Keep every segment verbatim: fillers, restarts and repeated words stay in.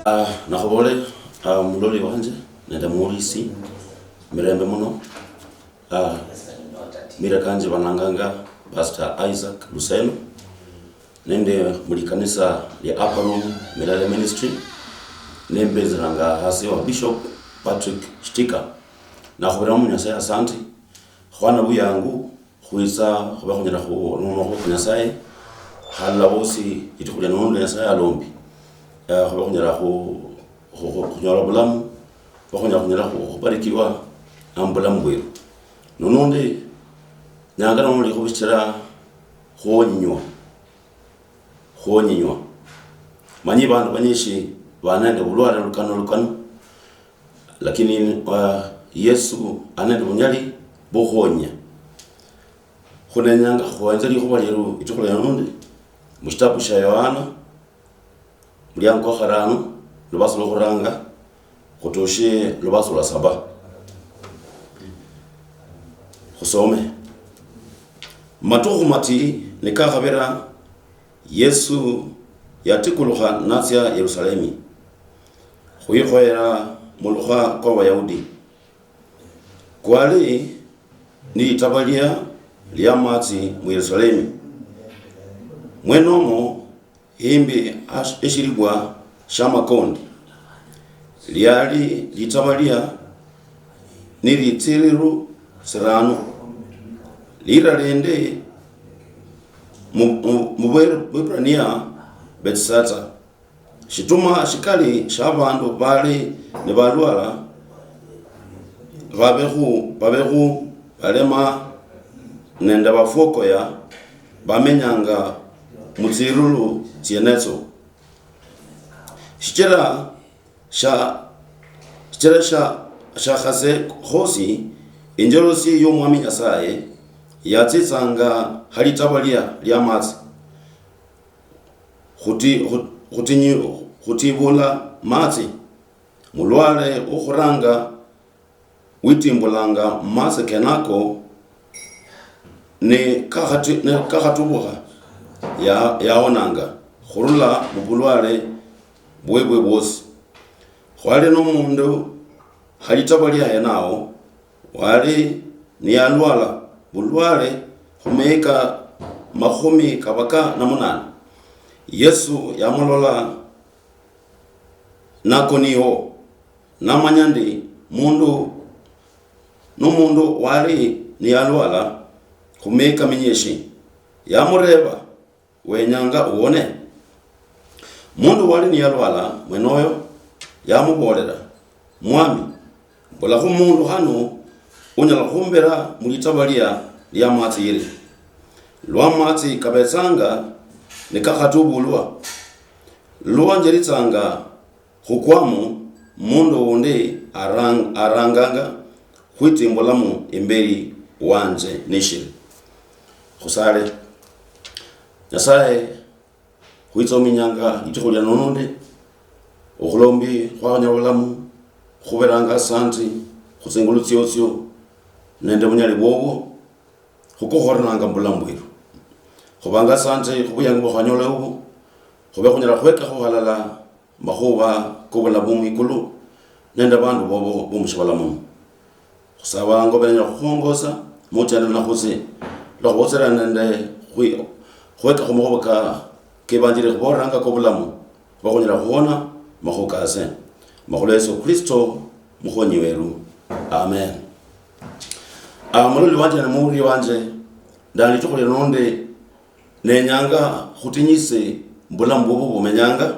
Ah, nakhubole, ah, muloli wanje nende muulisi, mirembe muno. Ah, mira kanje bananganga Pastor Isaac Luseno, nende mulikanisa lia Upper Room Milele Ministry, nembezeranga hasi wa Bishop Patrick Shitika. Nakhubira mu Nyasaye asanti, khwana buyangu, khwitsa khube khunyala khununua khu Nyasaye, halala bosi litukhu lia nono lia Nyasaye alombi, eh, khube khunyala khu-, khu-, khu-, khunyola bulamu, khube khunyala, khunyala khu-, khubarikiwa na mubulamu bweru. Nono ndi nyanga nono likhu bichira khwonywa, khwonyinywa. Manyi bandu banyishi bali nende bulwale lukano lukano, lakini, uh, Yesu ali nende bunyali bukhuonya. Khunenyanga khuhenze likhuba lieru itukhu lia nono ndi mushitabu shia Yohana, muliango kwa kharano, lubasu lwa khuranga, khutushe lubasu lwa saba. Khusome. Matukhu mati nikakhabira, Yesu yatikulukha natsia Yerusalemi, khwikhoyera mulukha kwa Bayahudi. Kwali ni litabalia lia matsi mu Yerusalemi. Mwenomo himbi ash-, eshiribwa shia makondi. Liali litabalia ni litsiriru tsirano. Lira lindi mu, mu, mu Bwe-, Bwebrania Betsata. Shituma shikali shia bandu bali nibalwala, babekhu, babekhu, balema nende bafwokoya bamenyanga mutsiruru tsienetso. Shichira sha, shichira sha, shakhase khosi, injolosi yomwami Nyasaye yatsitsanga halitabalia lia matsi, khuti-, khu-, khutinyi-, khutibula matsi. Mulwale okhuranga witimbulanga mumatsi kenako, ne kakhati-, ne kakhatubukha, ya-, yaonanga khurula mubulwale bwebwe bwosi. Khwali nomundu halitabalia henao, wali niyalwala bulwale khumihika makhumi kabaka na munane. Yesu yamulola nakoniho, namanya ndi mundu, nomundu wali niyalwala khumihika minyishi. Yamureba, "Wenyanga uwone?" Mundu wali niyalwala mwenoyo yamubolera, "Mwami, mbulakhu mundu hanu unyala khumbira mulitabalia lia matsi yili, lwa matsi kabetsanga nikakhatubulwa, lwa njeritsanga khukwamo, mundu undi arang-, aranganga khwitimbulamo imberi wanje nishiri." Khusale. Nyasaye, khwitsominyanga litukhu lia nono ndi, okhulombi khwakhunyala bulamu, khuberanga asanti khutsingulu tsiotsio nende bunyali bwobwo, khukukhorananga mubulamu bweru. Khubanga asanti khubuyangu bwakhwanyola obwo, khube khunyala khwekakho halala makhuba kobulamu mwikulu nende abandu bobo bomushibala muno. Khusaba ngobenya khukhwongosa muchenda nakhutsi, lwakhubotsera nende khwi-, khweka khumakhuba ka, kebanjire khubolanga kobulamu, bakhunyala khuona makhuba kase. Makhula Yesu Kristo mukhonyi weru. Amen. Ah, muloli wanje na muhulili wanje, ndali litukhu lino ndi nenyanga khutinyise bulamu bubwo bumenyanga,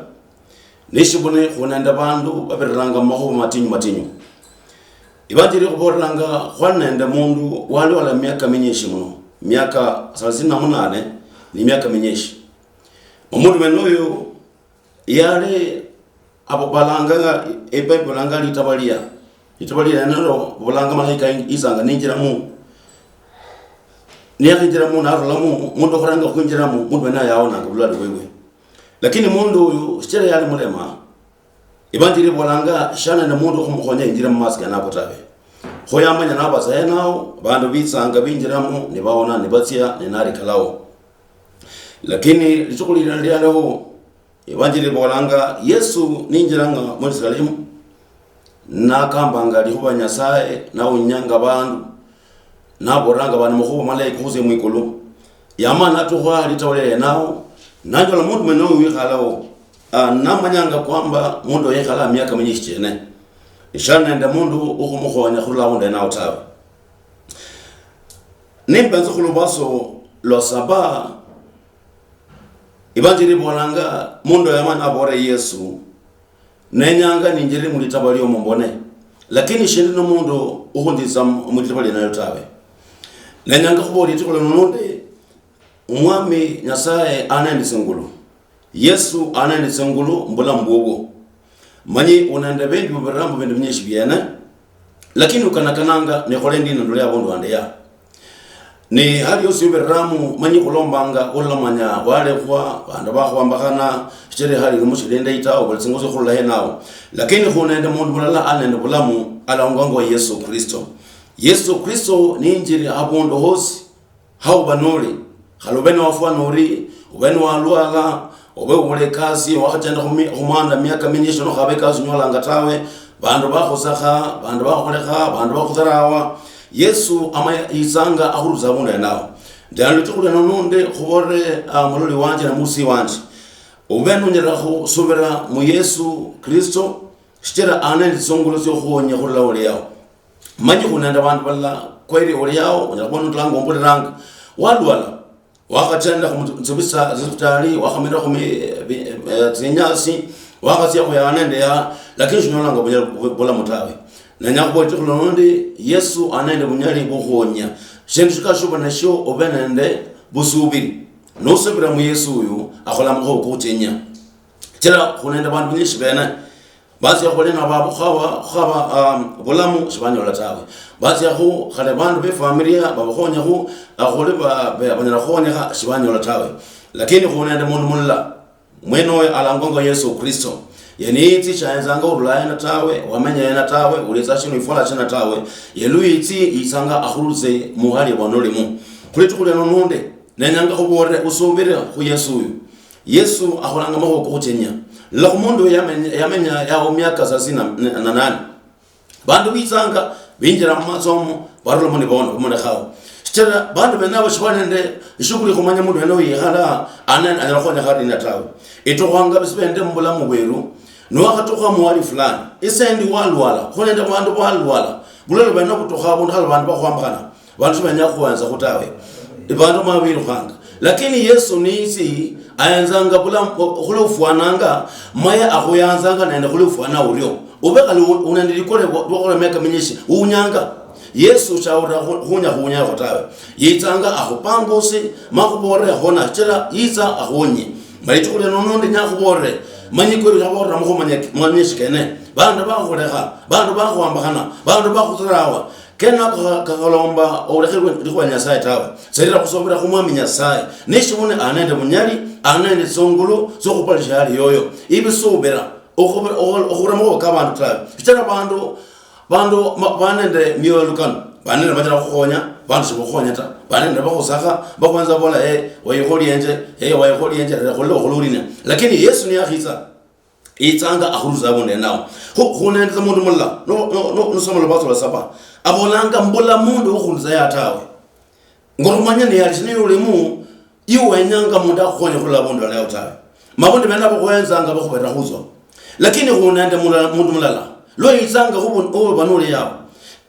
nishibune khunende bandu babiriranga mumakhuba matinyu matinyu. Ivanjili ikhubolelanga khwali nende mundu walwala miaka minyishi muno, miaka thelathini na munane ni miaka minyishi. Omundu wene uyu yali abo balanganga, eBible balanga litabalia. Litabalia nalo bulanga malaika itsanga ninjiramu. Niyakhinjiramu narulamu, mundu okhuranga khwinjiramu, mundu wene yaonanga bulwale bwebwe. Lakini mundu uyu, shichira yali mulema, ivanjili ibolanga shana na mundu okhumukhonya yinjire mumatsi kenako tawe. Kho yamanya nabatsa henao, vandu vitsanga vinjiramo, nivaona, nivatsia, ninarikalao. Lakini litukhu lilala lialio, Evanjili ibolanga Yesu ninjiranga mu Yerusalemu, nakambanga likhuba Nyasaye, naunyanga bandu, nabolanga bandu makhuba malayi khukhutsia mwikulu. Yama natukha litaula lienao, nanyola mundu mwene uyu wikhalao. Ah, namanyanga kwamba mundu oyo yekhala miaka minyishi chene, nishali nende mundu ukhumukhonya khurula abundu enao tawe. Nimbenza khulubaso lwa saba, Ivanjili ibolanga mundu yama nabolera Yesu, nenyanga ninjire mulitaba liomo mbone, lakini shindi nomundu ukhunditsa mulitaba lienalo tawe. Nenyanga khubola litukhu lino nundi, Omwami Nyasaye anenditse ngulu, Yesu anenditse ngulu mbulamu bubwo. Manyi unende bindu bibirira mbu bindu binyishi biene, lakini ukanakananga nikhole ndina ndule abundu wandi ya. Ni hali yosi yubiriramu, manyi khulombanga, ulamanya walekhwa, bandu bakhwambakhana, shichira hali ilimu shili indayi tawe, buli tsingusi khurula henawo. Lakini khunende mundu mulala ali nende bulamu, alaungangwa Yesu Kristo. Yesu Kristo ninjiri abundu hosi, hauba noli, khali ube niwafwa nori, ube niwalwala, obe ubula ekasi, wakhachenda khumi-, khumwanda miaka minyishi nokhaba ekasi onyolanga tawe, bandu bakhusakha, bandu bakhulekha, bandu bakhudharawa, Yesu ama yitsanga akhurulitsa abundu henaho. Ndalo litukhu lieno nundi khubolere, ah, muloli wanje na musi wanje, ube nunyala khusubira mu Yesu Kristo, shichira anende tsingulu tsiokhuhonya khurula oli yao. Manyi khunende abandu balala, kweli oli yao, onyala khuba notulanga ombuliranga, walwala, wakhachenda khumutsubisa sipitali, wakhamira khumi-, bi-, eh, tsinyasi, wakhatsia khuyana nende ya, lakini shinyolanga bunya-, bu-, bulamu tawe. Nenya khubola litukhu lino ndi, Yesu anende bunyali bwokhuhonya. Shindu shikashuba nasho obe nende busubiri. Nosubira mu Yesu uyu, akhola amakhuwa kokhutinya. Chira khunende bandu benyishi bene, batsia khuli nabo khukhaba, khukhaba, um, bulamu, shibanyola tawe. Batsiakhu khale bandu befamilia babakhonyakhu, ah, khuli ba-, be-, banyala khukhonyekha, shibanyola tawe. Lakini khuli nende mundu mulala, mwene oyo alangwangwa Yesu Kristo. Ye niyitsi shayenzanga urula hena tawe, wamenya hena tawe, ulitsa shino ifwala shina tawe. Ye luyitsi, yitsanga akhurulitse muhali ya bwanolimu. Khuli litukhu lieno nundi, nenyanga khubolere usubire khu Yesu uyu. Yesu akholanga makhuwa kokhutinya. Lola khumundu uyu yamenya, yamenya yao miaka thelathini na nane. Bandu bitsanga, binjira mumatsomo, barulamo nibono, bamulekhawo. Shichira bandu bene abo shibali nende ishughuli khumanya mundu wene uyu yikhala, ane-, anyala khukhonyekha lina tawe. Itukhanga bisi bende mubulamu bweru, niwakhatukha muhali fulani, ise ndi walwala, khunende bandu balwala, bulwale bwene butukha abundu khali bandu bakhwambakhana. Bandu shibenya khukhwenzakhwo tawe. Bandu ma birukhanga. Lakini Yesu nitsi, ayenzanga bulamu, khuli ufwananga, maye akhuyanzanga nende khuli ufwana urio. Ube khali u-, unende likole lwa-, lwakhola miaka minyishi, unyanga. Yesu shaura khu-, khunya khunyakho tawe. Yitsanga akhupangusi, makhubolere hona, shichira yitsa akhunyi. Malitukhu lino nundi nyakhubolere, manyi kweli khabolera mukhumanya ki-, manyishi kene. Bandu bakhulekha, bandu bakhwambakhana, bandu bakhusirawa. Kenako ka-, kakhalomba olekhe likhuwa Nyasaye tawe. Serera khusubira khu Mwami Nyasaye. Neshibune ali nende bunyali, ali nende tsingulu tsiokhupalisha hali yoyo. Ibisubira, okhu-, okhu-, okhura makhuwa ka bandu tawe. Shichira bandu, bandu ma-, bali nende mioyo lukano. Bali nende banyala khukhonya, bandu shibakhukhonya ta. Bali nende bakhusakha, bakhwenza bola, "Eh, wayikholienje, eh, wayikholienje, lera khulole okhululina." Lakini Yesu niyakhitsa, yitsanga akhurulitsa abundu henaho. Khu-, khunendetsa mundu mulala, no-, no-, no-, nosoma lubatso lwa saba, abolanga, "Mbula mundu wokhunditsa ya tawe." Ngorumanya ni yali shina yolimu, iwe wenyanga mundu akhukhonye khurula abundu alaho tawe. Mabundi bene abo khwenzanga bakhubera khutswa. Lakini khunende mula-, mundu mulala, lwa yitsanga khubu-, khuba nuli yao,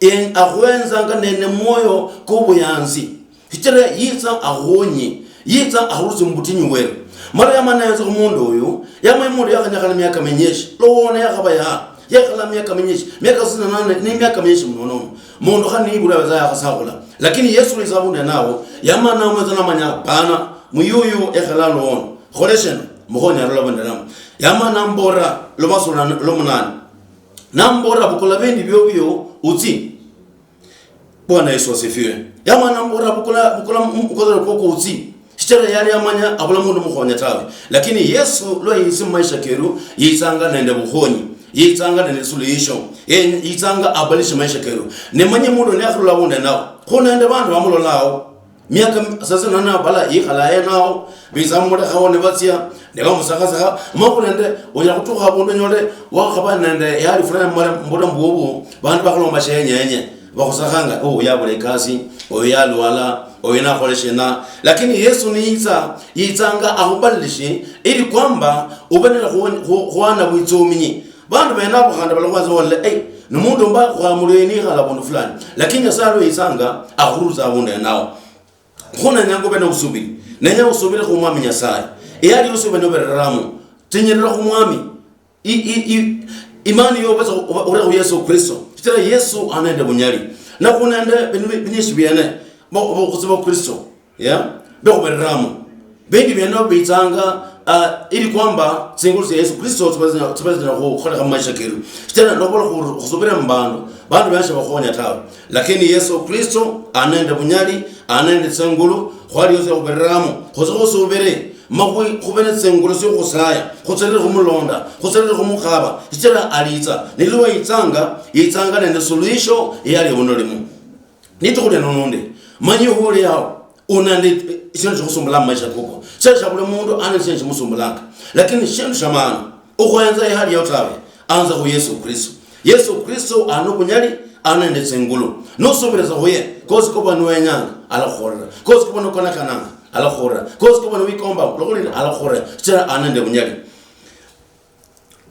en-, akhwenzanga nende mwoyo kubuyanzi. Shichira yitsa akhonye, yitsa akhuruse mubutinyu bweru. Mara yamana yenza khumundu uyu, yamanya mundu yakhanyakhana miaka minyishi, lowona yakhaba yaha, yakhala miaka minyishi, miaka sitini na nane, ni miaka minyishi munono. Mundu khani nibula abetsa yakhasakhula. Lakini Yesu lwitsa abundu henawo, yamana amwetsa namanya, hapana, muyuyu ekhala lowona. Khole shina, mukhonye arula abundu henawo. Yamana ambolera, lubasu lwa, lwa munane. Nambolera, bukula bindi biobio, utsi. Bwana Yesu asifiwe. Yamwana mbola, "Bukula, bukula mu-, mukozero kwoko utsi." Shichira yali amanya abula mundu mukhonya tawe. Lakini Yesu lwa yitsi mumaisha keru, yitsanga nende bukhonyi. Yitsanga nende suluhisho. Ye-, yitsanga abalishe maisha keru. Nemanye mundu niyakhurula abundu henaho, khu nende bandu bamulolao. Miaka sasa nana bala yikhala aye nao, bitsa mumulekhawo nibatsia, nibamusakhasakha, ma khuli nende unyala khutukha abundu onyole wakhaba nende yali fulani mumala mubulamu bwobo, bandu bakhulombashe yenye yenye, bakhusakhanga, "Oh, oyo yabula ikasi, oyo yalwala, oyo nakhole shina." Lakini Yesu niyitsa, yitsanga akhubadilishe ili kwamba ube nende khu-, khu-, khuhana bwitsominyi. Bandu bene abo khandi balakhwatsa balola, "Ei, ni mundu mba khwamulwe nikhala abundu fulani." Lakini Nyasaye alwa yitsanga, akhurulitsa abundu enawo. Kho nenyanga ube nobusubiri. Nenya usubire khu Mwami Nyasaye. Eyali usube nobereramo. Tinyirira khu Mwami. I, i, i, imani yo basa uba-, ure khu Yesu Kristo. Chitira Yesu anende bunyali. Na khunende bindu bi-, binyishi biene. Bo, bo, khusiba Kristo. Yeah? Bikhubereramo. Bindu biene bitsanga, ah, ili kwamba tsingulu tsia Yesu Kristo tsibe zina-, tsibe zina khu-, khukholekha mu maisha keru. Chitira nobola khu-, khusubire mu bandu. Bandu benshi bakhonya tawe. Lakini Yesu Kristo anende bunyali, anende tsingulu, khwali yosi khubereramo, khutse khusubire, ma khwi-, khube ne tsingulu tsio khusaya, khutserere khumulonda, khutserere khumukhaba, sichira alitsa. Nilwa yitsanga, yitsanga nende suluhisho yali bunolimu. Nitukhulia nonundi, manyi uhuli yao, unende shindu shikhusumbula mu maisha koko. Shindu sha buli mundu anende shindu shimusumbulanga. Lakini shindu sha maana, ukhwenza ihali yao tawe, anza khu Yesu Kristo. Yesu Kristo ali nobunyali, ali nende tsingulu. Nusubirisa khuye, kosi koba niwenyanga, alakhukhorera. Kosi koba nokonakananga, alakhukhorera. Kosi koba niwikomba, ulakhulira, alakhukhorera. Sichira ali nende bunyali.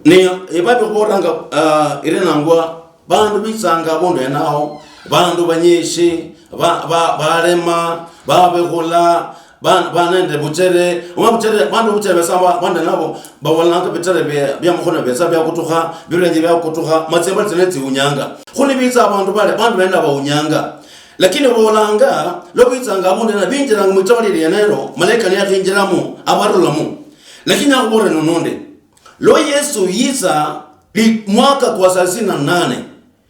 Ne, ebabi khubolanga, ah, irenangwa, bandu bitsanga abundu enaho, bandu banyishi, ba-, ba-, balema, babekhula, ba-, banende buchere, omanye buchere, bandu buchere besa ba-, bande nabo, babolanga bitere bia, bia mukhono betsa biakutukha, birenje biakutukha, matsimbali tsene tsiunyanga. Khu nibitsa abandu bale, bandu bene nabo baunyanga. Lakini bolanga, lwa bitsanga abundu ena, binjiranga mwitawali lienelo, malaika niyakhinjiramo, abarulamo. Lakini akhubolere nono ndi, lwa Yesu yitsa, li mwaka kwa thelathini na nane,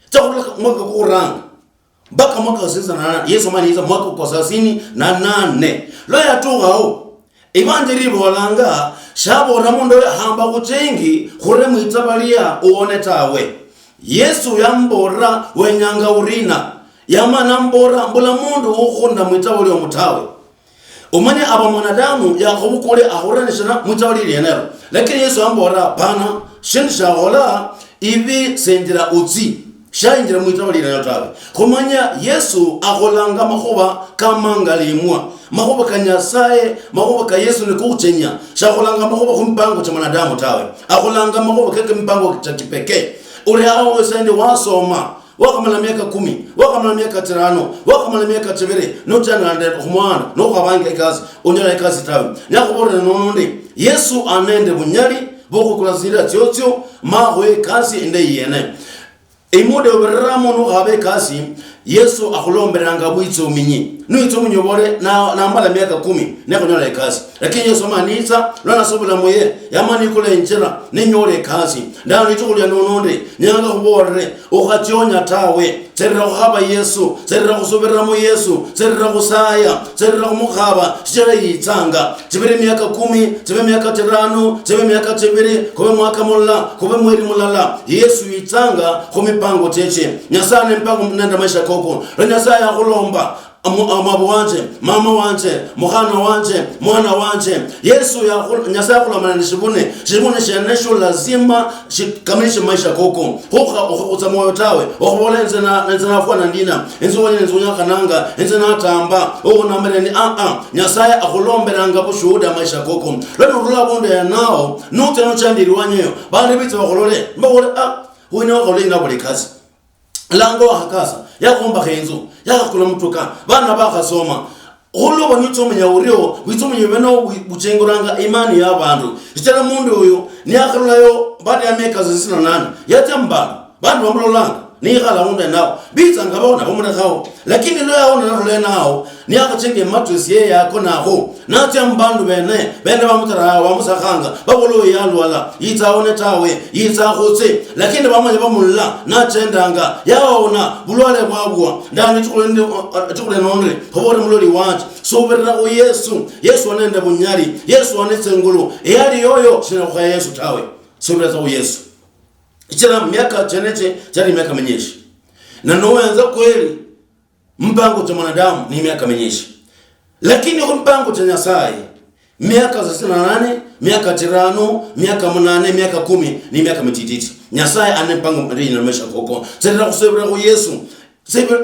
chakhurula mwaka kukhuranga, mpaka mwaka wa thelathini na nane, Yesu mani yitsa mwaka kwa thelathini na nane. Lwa yatukhaho, Ivanjili ivolanga, shavolera mundu oyo, hamba khuchingi, khure mwitava lia uwone tawe. Yesu yambolera, "Wenyanga urina?" Yamana ambolera, "Mbula mundu ukhukhunda mwitava liomu tawe." Umanye ava mwanadamu yakhuvukule akhurane shina mwitava lilienelo. Lakini Yesu yambolera, "Hapana, shindu shakhola, ivi sinjira utsi." Shayinjira mwitaba lilala tawe. Khumanya Yesu akholanga makhuba kamangalimwa. Makhuba ka Nyasaye, makhuba ka Yesu ni kuchenya. Shakholanga makhuba khumipango cha mwanadamu tawe. Akholanga makhuba keke mipango cha kipekee. Uli awo wesende wasoma. Wakhamala miaka kumi, wakhamala miaka chirano, wakhamala miaka chibiri, nochana nende khumwana, nokhabanga ikasi, onyola ikasi tawe. Nyakhubolera nono ndi, Yesu anende bunyali, bokhukula zinjira tsiotsio, ma akhuhe ikasi indayi yene. Imuda yobereramo nukhaba ekasi, Yesu akhulomberanga bwitsominyi. Nwitsominyi obole, "Na-, namala miaka kumi, nekhunyola ekasi." Lakini Yesu amala nitsa, lwanasubula muye, yamala nikula injira, ninyola ekasi. Ndano litukhu lia nono ndi, nyanga khubolere, ukhachionya tawe. Tserera khukhaba Yesu, tserera khusubirira mu Yesu, tserera khusaya, tserera khumukhaba, shichira yitsanga. Chibire miaka kumi, chibe miaka chirano, chibe miaka chibiri, kube mwaka mulala, kube mweri mulala. Yesu yitsanga khumipango cheche. Nyasaye ne mipango nende maisha koko. Lwa Nyasaye akhulomba, amu-, amabu wanje, mama wanje, mukhana wanje, mwana wanje. Yesu yakhu-, Nyasaye akhulomba nende shibune. Shibune shenesho lazima shikamilishe maisha koko. Khukha-, okhukhutsa mwoyo tawe. Okhubola enze na-, enze nafwana ndina. Enze wanyine enze unyakhananga. Enze natamba. Owo namere ni, ah, ah. Nyasaye akhulomberanga bushuhuda maisha koko. Lwa norula abundu yanao, nutsia nochanda ilwanyi eyo, bandu bitsa bakhulole, mbakhole, "Ah, uyu niye wakhola ina buli kasi. Langa wakhakasa, yakhombakha inzu, yakhakula mutuka, bana bakhasoma." Khulwo banyutsa omenya urio, witsa omenya bene bu-, buchenguranga imani ya bandu. Sichira mundu uyu, niyakharulayo baada ya miaka thelathini na nane, yatsia mubandu. Bandu bamulolanga, niyikhala abundu enawo, bitsanga baona bamulekhawo. Lakini lwa yaona narula enawo, niyakhachenga emattress yeye yakonakho, natsia mubandu bene, bene bamutara-, bamusakhanga, babola, "Oyo yalwala, yitsa aone tawe, yitsa akhutse." Lakini bamanya bamulula, nachendanga, yaona, bulwale bwabwa, ndani chukule ndi, chukule nonre, khobore muloli wanje, subirira khu Yesu, Yesu anende bunyali, Yesu anetse ngulu, eyali yoyo, shina khukha Yesu tawe. Subirira khu Yesu. Sichira miaka cheneche chali miaka minyishi. Na nowenza kweli, mpango cha mwanadamu ni miaka minyishi. Lakini khu mipango cha Nyasaye, miaka thelathini na nane, miaka chirano, miaka munane, miaka kumi, ni miaka mitititi. Nyasaye ane mipango minene na maisha koko. Tserera khusubira khu Yesu. Tserera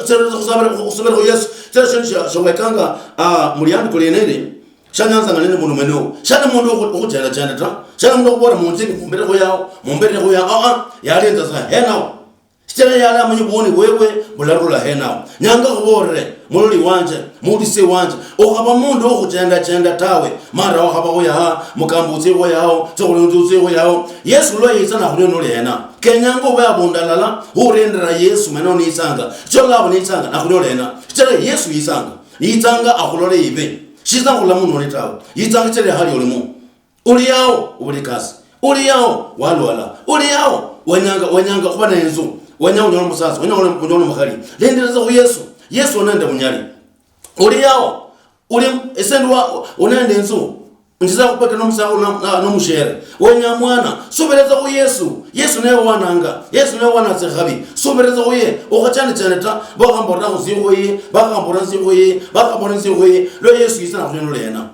khusubira khu Yesu. Tsera shindu shia, shia wekanga, ah, muliandiko lieneli. Shanyanzanga nende mundu mwene uwo. Shali mundu okhu-, okhuchenda chenda ta. Shali mundu okhubora munjingi, mumbere khuyao, mumbere khuyao. Ah, ah, yalinza sa, henawo. Shichira yali amanyi bwoni bwebwe bularula henawo. Nyanga khubolere, muloli wanje, muulisi wanje, okhaba mundu okhuchenda chenda tawe. Mara okhaba khuyaha, mukamba utsie khuyaho, tsokhulunzi utsie khuyaho. Yesu lwa yitsa nakhulio noli hena. Kenyanga obe abundu alala, urendera Yesu meno nitsanga. Chola abo nitsanga, nakhulio hena. Shichira Yesu yitsanga. Yitsanga akhulole ibe. Shitsa khula munoli tawe. Yitsanga chele hali olimo. Uli yao, ubuli kasi. Uli yao, walwala. Uli yao, wenyanga, wenyanga khuba ne inzu. Wenya unyole omusatsa, wenya unyole, unyole omukhali. Lendereza khu Yesu. Yesu onende bunyali. Uli yao, uli esendi wa, unende inzu. Nziza khupeka nomusakhulu na, na, nomushere. Wenya mwana, subireza khu Yesu. Yesu naye wananga. Yesu naye wanatsa khabi. Subireza khu ye. Okhachane chane ta. Bakhamborera khu sikhuyi, bakhamborera sikhuyi, bakhamborera sikhuyi. Lwa Yesu yitsa nakhunyola yena.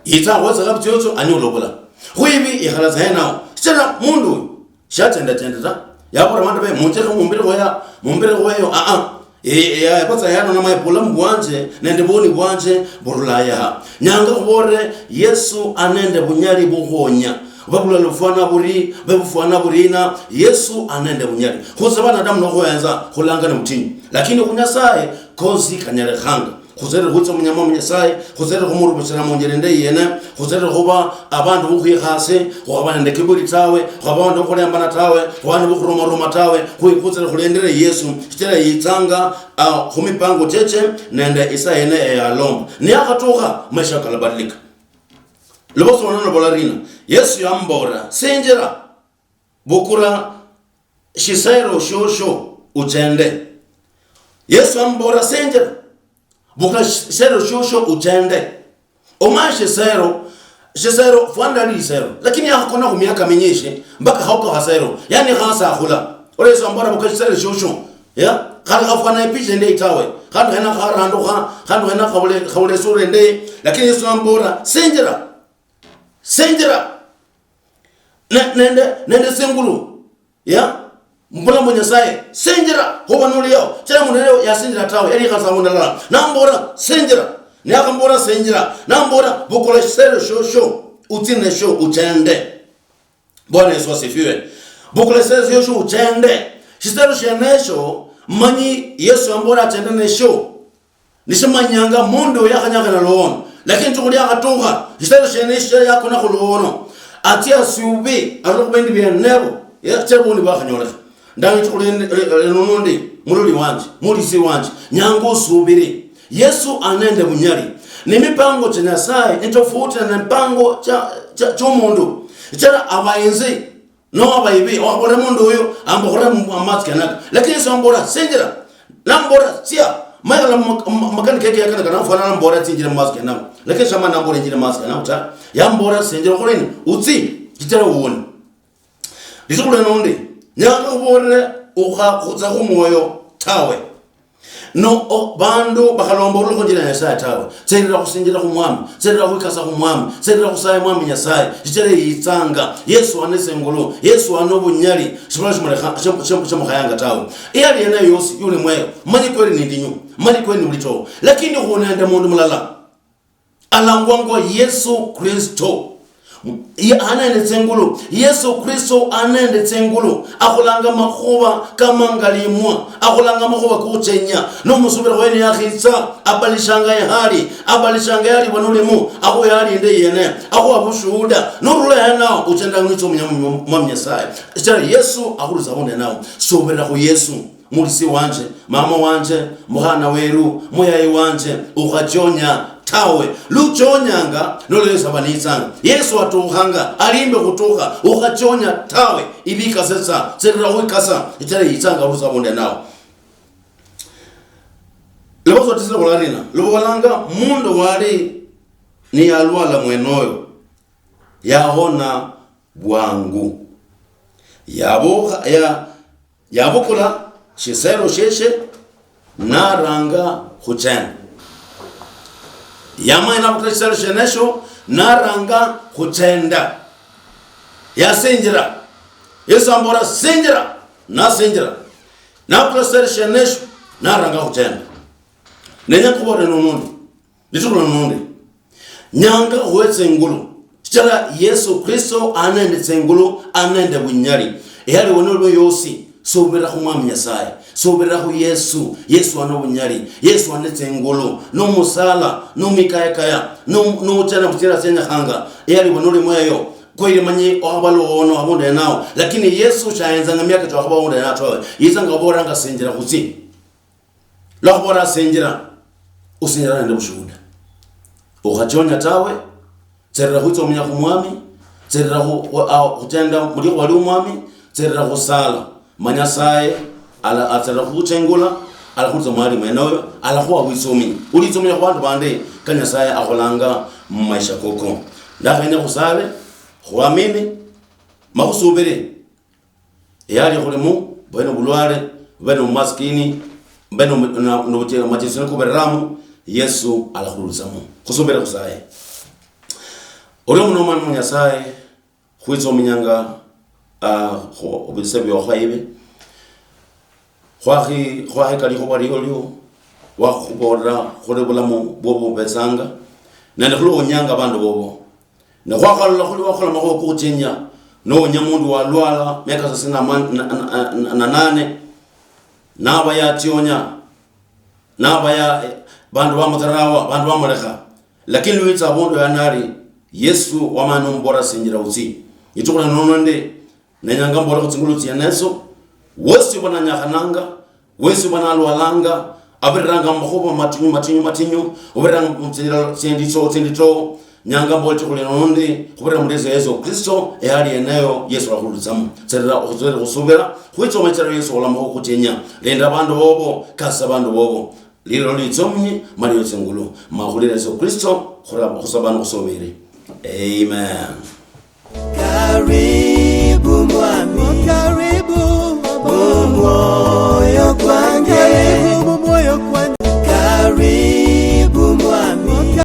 Yitsa akhwetsa khabi tsiotsio, anyola obula. Khwibi, ikhala tsa henaho. Shichira mundu uyu, shiachendachenda ta. Yabora bandu be, munjekhe mumbiri khweya, mumbiri khweyo, ah, ah. Eh, eh, yabotsa yanona maye bulamu bwanje, nende bwoni bwanje, burula yaha. Nyanga khubolere, Yesu anende bunyali bukhonya. Oba bulala bufwana buri, oba bufwana burina, Yesu anende bunyali. Khutse banadamu nokhuhenza, khulanga ni butinyu. Lakini khu Nyasaye, kosi kanyalekhanga. Khutserere khwitsa munyama mu Nyasaye, khutserere khumurumichira munjira indayi yene, khutserere khuba abandu bokhukhwikhasi, khukhaba nende kiburi tawe, khukhaba abandu bokhulembana tawe, khukhaba nende bokhuromaroma tawe, khwi-, khutserere khulindire Yesu, shichira yitsanga, ah, khumipango cheche nende isaa yene eyalomba. Niyakhatukha, maisha kalabadilika. Lubosi wanono bola rina, Yesu yambola, sinjira, bukula shisero shosho uchende. Yesu amubora, sinjira, bukula shisero shosho uchende. Omanye shisero, shisero fwana ali lisero. Lakini yakhakona khu miaka minyishi, mpaka khauka khasero. Yani khasakhula. Ora Yesu amubora, bukula shisero shosho. Ya? Khali khafwana epicha indayi tawe. Khandi khena kharandukha, khandi khena khabule, khabule esura indayi. Lakini Yesu amubora, sinjira. Sinjira. Ne-, nende, nende singulu. Ya? Mubulamu bwa Nyasaye. Sinjira. Khuba nuli yao. Chira mundu yao yasinjira tawe. Yali ikhansa mundu alala. Nambora, sinjira. Niyakhambora, sinjira. Nambora, bukula shisero shosho. Utsi nesho, uchende. Bwana Yesu asifiwe. Bukula shisero shosho, uchende. Shisero shenesho, manyi Yesu ambora achende nesho. Nishimanyanga mundu oyo yakhanyakhana luono. Lakini litukhu liakhatukha, shisero shiene esho shiali yakona khuluono. Atsia asubi, arule khubindu bienebo, yachia buni bakhanyolekha. Ndani litukhu lien-, li-, li-, lino ndi, muloli wanje, mulisi wanje, nyanga osubiri. Yesu anende bunyali. Ni mipango cha Nyasaye, ni tofauti na mipango cha, cha, cha omundu. Chera abaenzi, no, abaibi, wakhabola mundu uyu, amba khurema mu-, amatsi kenaka. Lakini Yesu ambola, sinjira. Nambola, tsia. Mayala mu-, mu-, makani keke yakana kana mfana nambola, tsinjira mu matsi kenako. Lakini shama nambola, injira mu matsi kenako ta. Yambola, sinjira, khuli ni, utsi, chitera uone. Litukhu lino ndi, nyanga khubolere, ukha-, khutsa khu mwoyo tawe. No, o, bandu bakhalomba khurula khunjira ya Nyasaye tawe. Tserera khusinjira khu Mwami, tserera khwikasa khu Mwami, tserera khusaya Mwami Nyasaye, shichira yitsanga. Yesu ane sengulu, Yesu ane obunyali, shibula shimulekha-, shim-, shim-, shimukhayanga tawe. Eyali yeneyo yosi, yuli mweyo, manyi kweli ni ndinyu, manyi kweli ni bulitowo. Lakini khunende mundu mulala. Alangwangwa Yesu Kristo. Ye-, anende tsengulu. Yesu Kristo anende tsengulu. Akhulanga makhuwa kama ngalimwa. Akhulanga makhuwa kuchenya. Nomusubira wene yakhitsa, abalishanga yahali. Abalishanga yali bano limu. Akhuwa yali inde yene. Akhuwa bushuhuda. Norula henao, uchenda ngwitsa omunya-, Mwami Nyasaye. Sichira Yesu akhurulitsa abundu henao. Subira khu Yesu. Mulisi wanje, mama wanje, mukhana weru, muyayi wanje, ukhachonya tawe. Luchonyanga, nolwesaba nitsanga. Yesu atukhanga, alimbe khutukha, ukhachonya tawe. Ibikase tsa, tserera khwikasa, ichera yitsanga rusa bunde nawe. Luboso tisira khularina, lubolanga mundu wali niyalwala mwenoyo, yahona bwangu. Yabukha, ya, Yabukula shisero shieshie, naranga khuchenda. Yamanya nabukula esisero shenesho, naranga khuchenda. Yasinjira. Yesu ambola, "Sinjira." Nasinjira. Nabukula esisero shenesho, naranga khuchenda. Nenya khubola nono ndi, litukhu lino nono ndi, nyanga khuhe tsingulu. Sichira Yesu Kristo ali nende tsingulu, ali nende bunyali. Eyali wene olio yosi, subira khu Mwami Nyasaye. Subira khu Yesu. Yesu ali nobunyali. Yesu ali netsingulu. Nomusala, nomikayakaya, no-, nochenda muchira tsenyekhanga. Eyali wene oli mweyo, kweli manyi okhabala ono abundu enao. Lakini Yesu shayenzanga miaka chokhuba abundu enao tawe. Yitsanga khubolanga, "Sinjira khutsi." Lwakhubola, "Sinjira," usinjira nende bushuhuda. Ukhachonya tawe, tserera khwitsomia khu Mwami, tserera khu-, khu-, a-, khuchenda mulikhuwa lia Omwami, tserera khusala. Ma Nyasaye ala-, atserera khuchengula, alakhulitsa mwali mwenoyo, alakhuwa witsomi. Ulitsomia khu bandu bandi, ka Nyasaye akholanga mu maisha koko. Ndakhenya khusale, khwamini, ma khusubiri. Eyali khuli mu, bube nobulwale, bube nomumasikini, bube nomu-, na-, nobuche-, amachesi nikubereramu, Yesu alakhurulitsamo. Khusubire khusaye. Orio muno omwana mu Nyasaye, khwitsa omunyanga, ah, khu-, obise biokhwa ibi. Khwakhi-, khwakheka likhuwa lio lio, wakhubolera khuli bulamu bwobwo bubetsanga, nende khuli onyanga abandu bobo. Ne khwakhalola khuli wakhola makhuwa kokhuchenya, nowonya mundu walwala miaka thelathini na ma-, na, na, na, na nane, naba yationya, naba ya, eh, bandu bamudharawa, bandu bamulekha. Lakini lwitsa abundu ya nali, Yesu wamanya nomubolera, "Sinjira utsi." Litukhu lya nono ndi, nenyanga mbole khutsingulu tsienetso, wosi uba nanyakhananga, wesi uba nalwalanga, abiriranga mumakhuba matinyu, matinyu, matinyu, obiriranga mutsindalo tsinditso, tsinditso, nyanga mbole litukhu lino ndi, khubirira muliezo Yesu Kristo, eyali eneyo, Yesu alakhurulitsamo. Tserera, tserera khusubira, khwitsomechera Yesu khulama khutinya. Linda abandu bobo, kasisa abandu bobo. Lililo litsomunyi, malio tsingulu. Makhulira Yesu Kristo, khura-, khusaba nikhusubiri. Amen. Karibu.